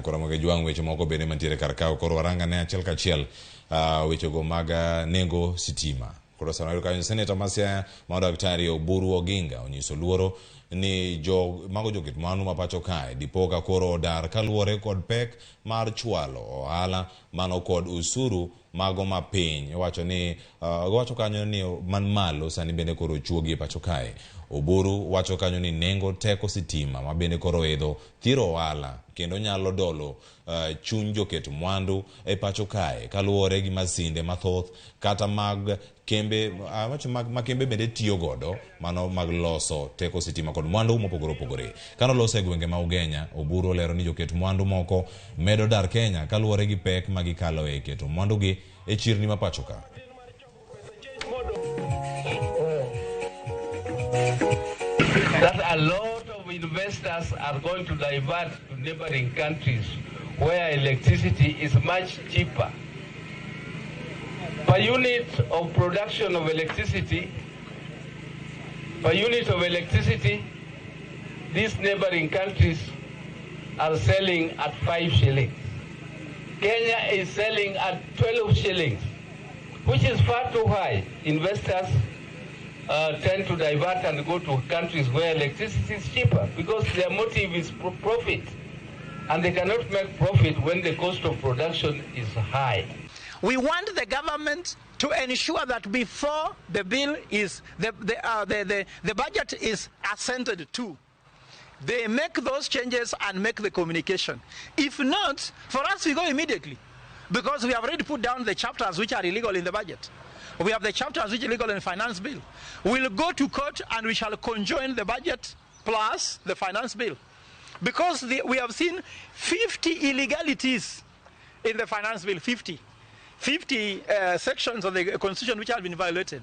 Nyakwara Jwang' weche moko bende mantiere kar ka koro waranga ne achiel kachiel wechego mag nengo sitima. Koro sama yudo kanyo seneta ma Siaya ma Daktari Oburu Oginga onyiso luoro ni jo mago joket mwandu ma pacho kae dipo ka koro odar kaluwore kod pek mar chwalo ohala mano kod usuru mago ma piny. Owacho ni owacho kanyo ni man malo sani bende koro chuogi e pacho kae. Oburu wacho kanyo ni nengo teko sitima ma bende koro oidho thiro ohala kendo nyalo dolo chuny joket mwandu e pacho kae kaluwore gi masinde mathoth kata mag kembe wacho mag ma kembe bende tiyo godo mano mag loso teko sitima kod mwandu mopogore opogore. Kano loso e gwenge ma Ugenya, Oburu olero ni joket mwandu moko medo dar Kenya kaluwore gi pek ma gikalo e keto mwandu gi e chirni ma pacho ka. That a lot of investors are going to divert to neighboring countries where electricity is much cheaper. Per unit of production of electricity, per unit of electricity, these neighboring countries are selling at 5 shillings. Kenya is selling at 12 shillings, which is far too high. Investors tend to divert and go to countries where electricity is cheaper because their motive is profit. And they cannot make profit when the cost of production is high. We want the government to ensure that before the bill is, the budget is assented to, they make those changes and make the communication. If not, for us we go immediately, because we have already put down the chapters which are illegal in the budget. We have the chapters which are illegal in the finance bill. We'll go to court and we shall conjoin the budget plus the finance bill. Because we have seen 50 illegalities in the finance bill, 50. 50 sections of the constitution which have been violated.